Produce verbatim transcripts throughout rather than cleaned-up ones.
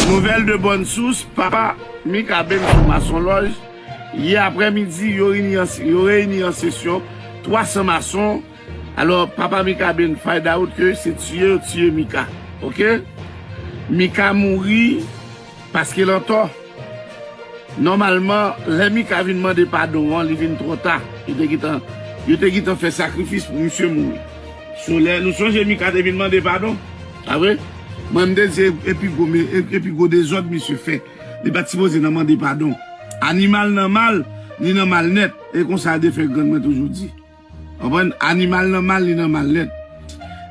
Nouvèl de bòn sous, papa Mikaben sou masonlòj. Yè aprèmidi, yo reyini an, yo reyini an sesyon twa san mason. Alò, papa Mikaben find out ke se tiye yo tiye Mika. Oke? Mika mouri paske l antò. Nòmalman, lè Mika vin mande padon an, li vin twò ta. Yo te gentan, yo te gentan fè sakrifis pou misye mouri. Solè, nou sonje Mika te vin mande padon? Pa vre? Mwen, m te di, e, epi gwo, me, e, epi gwo dezòd misye fè. Li pa t sipoze nan mande padon. Animal nan mal, li nan mal nèt. E konsa defè grann mwen toujou di. Konprann? Animal nan mal, li nan mal nèt.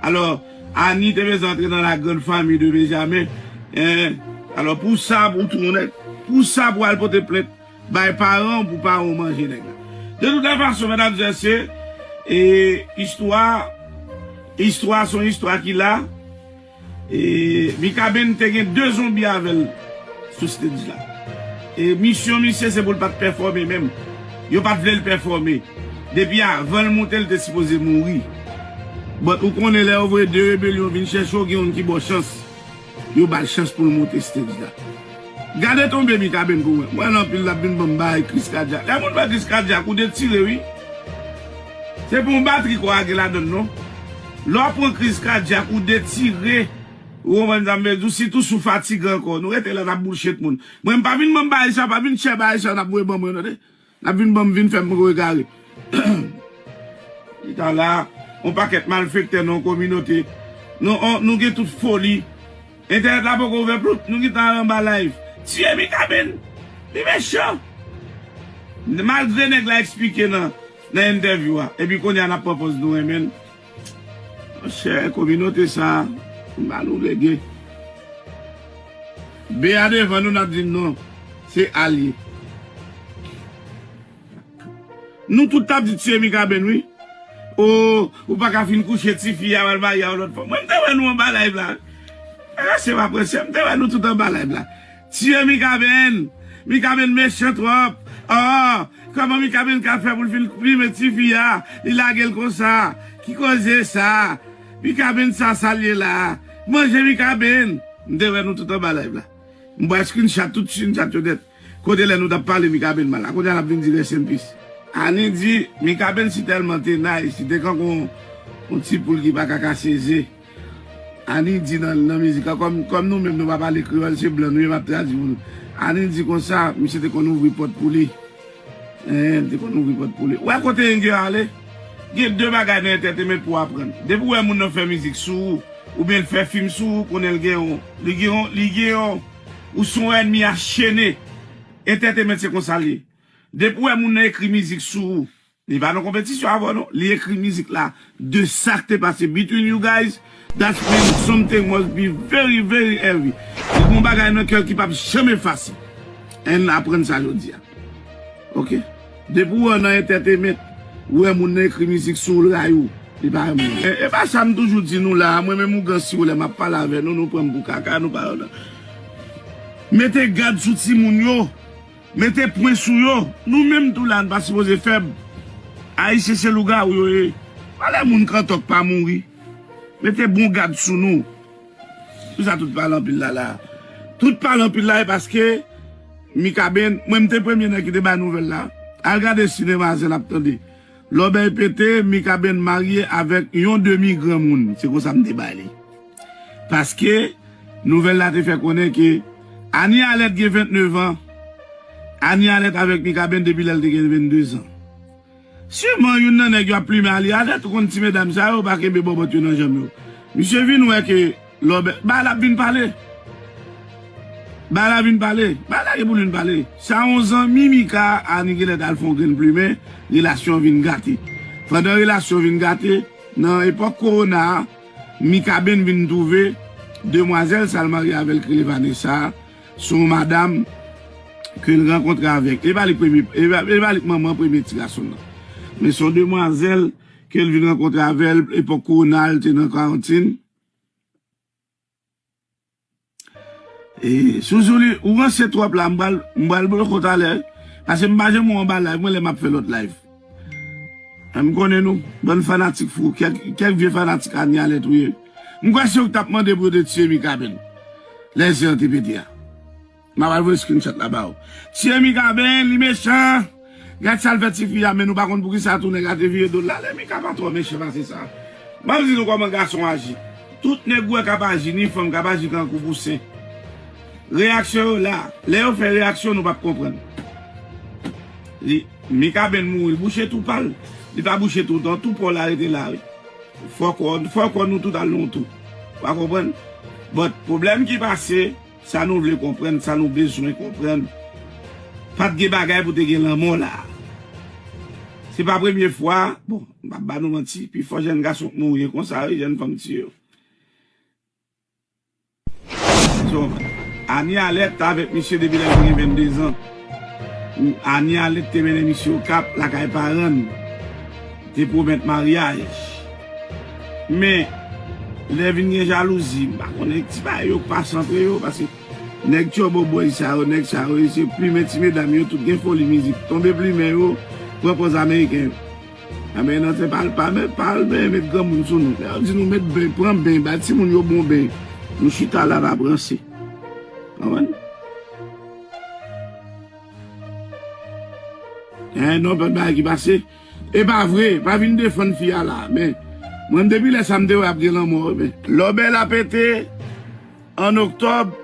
Alò, Ani te bezwen antre nan la grande famille de Benjamin. Hein? Alò, pou sa, pou tounen, pou sa, pou al pote plent, bay paran w pou paran w manje nèg la. De tout lè fason, medam e mesye, e, istwa, istwa se yon istwa ki la. E, Mikaben te gen de zonbi avè l sou stage la. E misyon misye se pou l pa t pèfòme menm. Yo pa t vle l pèfòme. Depi avan l monte, l te sipoze mouri. But ou konnen lè yo voye de rebelyon vin chèche w, gen youn ki ba w chans. Yo ba l chans pou l monte stage la. Gade tonbe Mikaben pou mwen. Mwen, anpil l ap vin ban m bagay kriz kadyak. Lè moun fè kriz kadyak, ou detire, wi. Se pa yon batri kò a gen ladan l, non. Lè w pran kriz kadyak, ou detire. Ou konprann sa m vle di w? Sitou si w fatige ankò. Nou rete la, n ap bullshit moun. Mwen, m pa vin ban m bagay sa, pa vin chè bagay sa, n ap voye ban mwen, tande. N ap vin ban m, vin fè m egare. Li ta la, yon pakèt malfektè nan yon kominote. Nou, on, nou gen tout foli. Entènèt la poko ouvè plout, nou gentan anba live. Tiye Mikaben, li mechan. Malgre nèg la eksplike nan, nan entèvyou a, epi kounye a n ap pran pòz nou renmen l. Monchè, kominote sa, m ba nou lege. Be a devan nou, n ap di n non, se alye. Nou tout t ap di tiye Mikaben, wi. O, ou pa ka fin kouche tifi a, w al marye a yon lòt fanm. Mwen, m te wè nou anba live la. Prensè pa prensè, m te wè nou tout anba live la. Tiye Mikaben. Mikaben mechan twòp. O, kòman Mikaben ka fè pou l fin plimen tifi a? Li lage l konsa. Ki koze sa? Mikaben sa, sa l ye la? Manje Mikaben. M te wè nou tout anba live la. M pral screenshot tout screenshot yo nèt. Kote lè nou t ap pale Mikaben mal la, kounye a l ap vin di rest in peace. Ani di, Mikaben si tèlman te nice, li te kankou yon, yon ti poul ki pa ka kase ze. Ani di nan, nan mizik la, kòm, kòm nou menm nou pa pale kreyòl, se blan nou ye, m ap tradui pou nou. Ani di konsa, misye te konn ouvri pòt pou li. Hein, te konn ouvri pòt pou li. Ou wè kote Inger ale? Gen de bagay nan entertainment pou w aprann. Depi w wè moun nan fè mizik sou ou, oubyen l fè fim sou ou, konnen l gen yon, li gen yon, li gen yon, ou se yon ènmi achene. Entertainment se konsa l ye. Depi w wè moun nan ekri mizik sou ou, li pa nan konpetisyon avè w non. Li ekri mizik la de sa k te pase between you guys. That means something must be very, very heavy. Li gen yon bagay nan kè l ki p ap janm efase. And aprann sa jodi a. Oke? Depi w wè nan entertainment, ou wè moun nan ekri mizik sou ou, l rayi w, li pa renmen w. E, e pa sa m toujou di nou la, mwen menm ougan si w lè m ap pale avè nou, nou pran m pou kaka, nou pa. Mete gad sou timoun yo, mete pwen sou yo. Nou menm tou la, n pa sipoze fèb. Ayisyen se lougawou yo ye. Pa lè moun kantòk pa mouri. Mete bon gad sou nou. Pou sa tout pale anpil la la. Tout pale anpil la e paske Mikaben, mwen m te premye nèg ki te bay nouvèl la. Al gade si demwazèl ap tande. Lòbèy pete, Mikaben marye avèk yon demi granmoun. Se konsa m te bay li. Paske nouvèl la te fè konnen ke Ani Alèt gen vennnev an. Ani Alèt avèk Mikaben depi lè l te gen venndezan. Siman youn nan nèg yo ap plimen Ani Alèt, ou konn ti medam sa yo pa kenbe bòbòt yo nan janm yo. Misye vin wè ke lòbèy, bagay la ap vin pale. Bagay la vin pale. Bagay la gen pou l vin pale. Sa yon zanmi Mika, Ani genlè t al fè yon grenn plimen, relasyon an vin gate. Pandan relasyon vin gate, nan epòk kowona a, Mikaben vin twouve demwazèl sa l marye avè l ki rele Vanessa a, se yon madanm ke l rankontre avèk. E pa li k premye, e pa, e pa li k manman premye ti gason l nan. Men se yon demwazèl ke l vin rankontre avè l epòk kowona a, l te nan karantin. E, Souzouli, ou ranse twòp la, m pral, m pral bloke w talè. Paske m pa janm wè w anba live mwen lè m ap fè lòt live. E m konnen nou, bann fanatik fou, kèk, kèk vye fanatik Ani Alèt ou ye. M kwè se yo ki t ap mande pou yo te tiye Mikaben. Lè zen an te pete a. M ap al voye screenshot la ba ou. Tiye Mikaben, li mechan. Gad sa l fè tifi a, men nou pa konn poukisa tou nèg la te vire do l la. Lè Mika pa twò mechan pase sa. Ban m di nou kòman gason aji. Tout nèg ou wè k ap aji, ni fanm k ap aji kankou bousen. Reyaksyon yo la. Lè yo fè reyaksyon, nou p ap konprann. Li, Mikaben mouri, bouche twou pa l. Li pa bouche twou, twou pa w la rete la, wi. Fò kò, fò kò nou tout al nan yon twou. Ou pa konprann? But, pwoblèm ki pase, sa nou vle konprann, sa nou bezwen konprann. Pa t gen bagay pou te gen lanmò la. Se pa premye fwa, bon, m p ap ba nou manti, pifò jèn gason k mouri konsa, wi, jèn fanm tiye yo. So, Ani Alèt t avèk misye depi lè l te gen venndezan. Ani Alèt te mennen misye Okap, lakay paran l. Te pwomèt maryaj. Men, lè vin gen jalouzi, m pa konnen ti bagay yo k pase antre yo, paske nèg tchòbòbòy sa yo, nèg sa yo, se plimen ti medam yo, tout gen foli mizik. Tonbe plimen yo, pran pòz ameriken yo. Anben, nan se pa, pa, pa al ben met granmoun sou nou. Lè yo di nou met ben, pran ben, bay timoun yo bon ben. Nou chita la, n ap ranse. Konprann? Eh, non, pa bagay ki pase. E pa vre, pa vin defann fi a la. Men, mwen, depi lè sa, m te wè ap gen lanmò, men. Lòbèy la pete, an oktòb,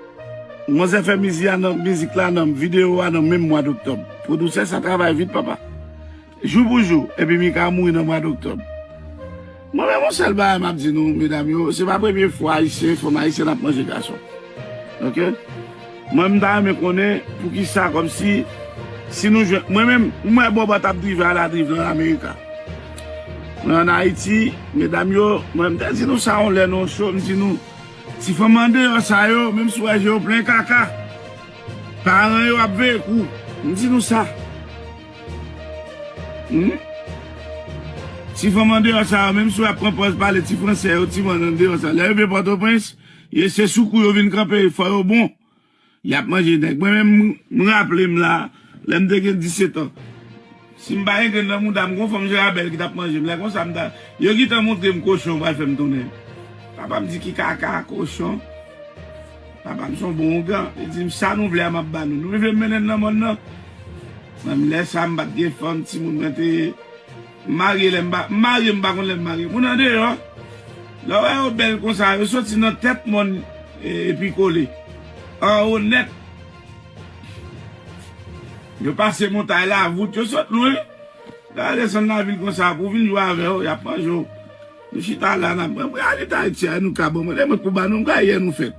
manzè fè mizi a nan, mizik la nan, videyo a nan menm mwa doktòb. Pwodiktè sa travay vit, papa. Jou pou jou, epi Mika mouri nan mwa doktòb. Mwen menm, yon sèl bagay m ap di nou, medam yo, se pa premye fwa Ayisyen, fanm ayisyèn ap manje gason. Oke? Mwen, m ta renmen konnen poukisa, kòmsi, si nou jwenn, mwen menm, m wè Bòbòt ap drive a la drive nan Amerika. Mwen ann Ayiti, medam yo, mwen, m te di nou sa yon lè nan yon show, m di nou, ti fanm andeyò sa yo, menm si w wè je yo plen kaka, paran yo ap veye kou. M di nou sa. Hmm? Ti fanm andeyò sa yo, menm si w ap pran pòz pale ti fransè yo, ti mòn andeyò sa. Lè yo rive Pòtoprens, ye se sou kou yo vin kanpe, fò yo bon. Y ap manje nèg. Mwen menm, m, m raple m la, lè m te gen disèt an. Si m pa gen grenn nan mouda m, gon fanm Jerabèl ki t ap manje m. Lè konsa, m ta, yo gentan montre m kochon, yo pral fè m tounen. Papa m di ki kaka, kochon. Papa m se yon bon ougan. Li di m sa nou vle a m ap ba nou. Nou rive mennen l nan mòn nan. Mwen, lè sa m pa t gen fanm, timoun mwen te ye. M marye lè m pa, m marye, m pa konn lè m marye. Moun andeyò, lè w wè yo bèl konsa, yo soti nan tèt mòn, e, epi kole. Anwo nèt. Yo pase montay la, vout, yo sot lwen. Lè yo desann lavil konsa, pou vin jwe avè w, y ap manje w. Nou chita la, n ap, mwen, mwen, ale ta Ayiti a, nou ka ban mwen, lè mwen pou ba nou, m ka yè nou fèt.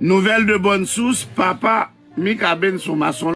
Nouvèl de bòn sous, papa Mikaben se yon mason.